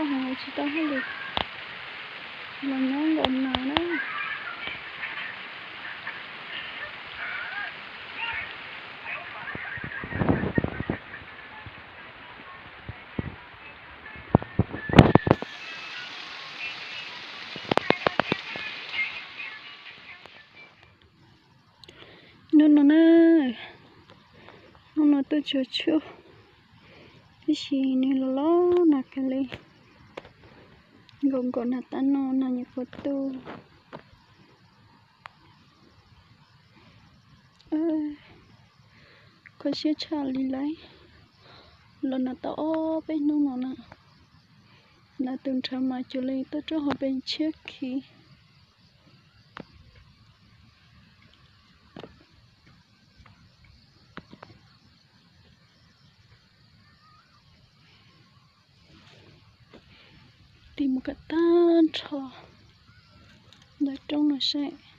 Tsis tau hauj lwm los nyob nkaum nas na. Hnub no na, hnub no tuaj tsuag tshuaj, tab sis nws los los nag kawg li, nkaum nkaum nag tab no nag nyuam qhuav tu. Kho siab tshaj li lawm, los nag tau ob peb hnub no na, nag tu nrhav mas cuag li tuaj rau hauv pes tshiab khi. Tig mus kom tag nrho ntawm roob no seb.